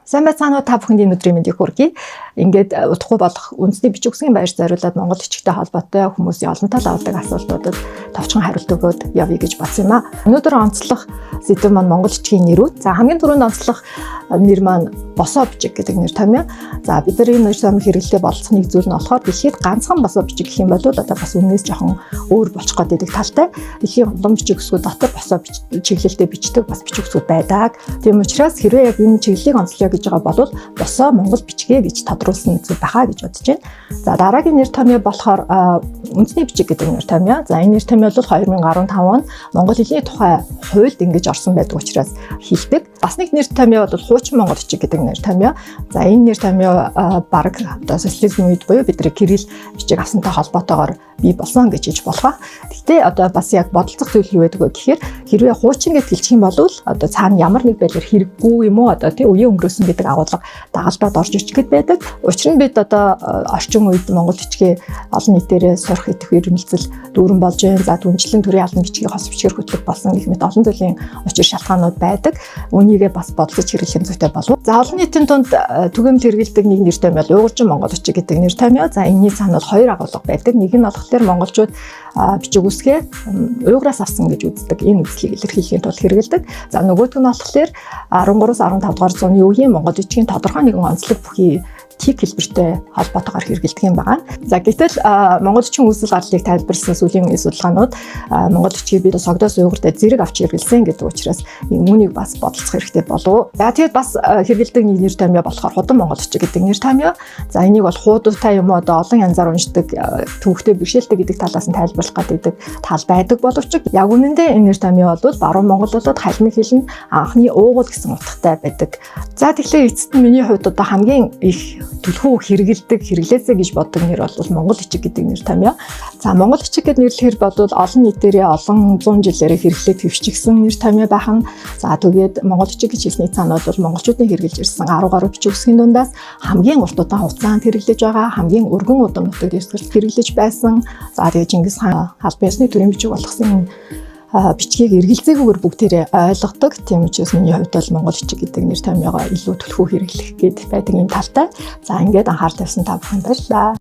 Сайн байцгаана уу, та бүхэнд энэ өдрийн мэндийг хүргэе. Ингээд удахгүй болох үндэсний бичиг үсгийн баяр зориулаад Монгол бичигтэй холбоотой хүмүүсийн олон тал авдаг асуултуудад товчхон хариулт өгөөд явъя гэж бодсон юм а. Өнөөдөр онцлох сэдэв маань Монгол бичгийн нэрүүд. За, хамгийн түрүүнд онцлох нэр маань босоо бичиг гэдэг нэр томьёо. За, бид нар энэ нэр томьёо хэрэглээ болцох нэг зүйл нь болохоор дэлхийд ганцхан босоо бичиг гэх юм бол одоо бас үннээс жоохон өөр болчих гээд байдаг талтай. Дэлхийн улам бичиг үсгүүд дотор босоо чиглэлтэй бичдэг бас бичиг үсгүүд байдаг. Тийм учраас хэрвээ яг энэ чиглэлийг онцлоё гэж байгаа бол босоо Монгол бичгээ гэж тодруулсан зүйл байхаа гэж бодож байна. За, дараагийн нэр томьёо болохоор үндэсний бичиг гэдэг нэр томьёо. За, энэ нэр томьёо бол 2015 онд Монгол хэлний тухай хуульд ингэж орсон байдаг учраас хэлдэг. Бас нэг нэр томьёо бол хуучин Монгол бичиг гэдэг нэр томьёо. За, энэ нэр томьёо бараг одоо социализмын үед буюу бидний кирилл бичиг авсантай холбоотойгоор бий болсон гэж хэлж болох. Гэхдээ одоо бас яг бодолцох зүйл юу байдаг вэ гэхээр хэрвээ хуучин гэж хэлчих юм бол одоо цаана ямар нэг байдлаар хэрэггүй юм уу, одоо тий, үеийн өнгөрөөсөн гэдэг агуулга дагалдаад орж ирчих гээд байдаг. Учир нь бид одоо орчин үед Монгол бичгээ олон нийтээрээ сурах, идэх ирмэлцэл дүүрэн болж байна. За, түнчлэн төрийн албан бичгийг хос бичгээр хөтлөх болсон гэх мэт олон зүйлийн учир шалтгаанууд байдаг. Үүнийгээ бас бодолцож хэрэглэх нь зүйтэй болов. За, олон нийтийн тунд түгээмэл хэрэглэдэг нэг нэр томьёо бол уйгурчин Монгол бичиг гэдэг нэр томьёо. За, энэний цаана бол хоёр агуулга байдаг. Нэг нь болохоор монголчууд бичиг үсгээ уйгураас авсан гэж үздэг. Энэ үзлийг илэрхийлэхийн тулд хэрэглэдэг. За, нөгөөх нь болохоор 13-аас 15 дугаар зууны үеийн монгол бичгийн тодорхой нэгэн онцлог бүхий тик хэлбэртэй холбоотойгоор хэрэглэдэг юм байна. За, гэтэл монгол бичгийн үүсэл гарлыг тайлбарласан сүүлийн үеийн судалгаанууд монгол бичгийг бид согдоос уйгуртай зэрэг авч хэрэглэсэн гэдэг учраас үүнийг бас бодолцох хэрэгтэй болов. За, тэгээд бас хэрэглэдэг нэг нэр томьёо болохоор худам монгол бичиг гэдэг нэр томьёо. За, энийг бол хуудуутай юм уу, одоо олон янзаар уншдаг, түүхтэй бэрхшээлтэй гэдэг талаас нь тайлбарлах гэдэг тал байдаг боловч яг үнэндээ энэ нэр томьёо бол баруун Монгол болоод халимыг хэлнэ, анхны уугуул гэсэн утгатай байдаг. За, тэгэхээр эцэст нь миний хувьд одоо хамгийн их түлхүү хэрэгэлдэг, хэрэглээсэй гэж боддог нэр бол Монгол бичиг гэдэг нэр томьёо. За, Монгол бичиг гэд нэрлэхээр бол олон нийтээрээ олон зуун жилээрээ хэрэглээд хэвшчихсэн нэр томьёо байх нь. За, тэгээд Монгол бичиг гэж хэлсний цаана бол монголчуудын хэрэглэж ирсэн 10 гаруй бичиг үсгийн дундаас хамгийн урт удаан хугацаанд хэрэглэж байгаа, хамгийн өргөн удам нутаг дэвсгэрт хэрэглэж байсан. За, тэгээд Чингис хаан албан ёсны төрийн бичиг болгосон бичгийг эргэлзээгүйгээр бүгдээрээ ойлгодог. Тийм учраас миний хувьд бол Монгол бичиг гэдэг нэр томьёогоо илүү түлхүү хэрэглэх гээд байдаг юм талтай. За, ингээд анхаарал тавьсан та бүхэнд баярлалаа.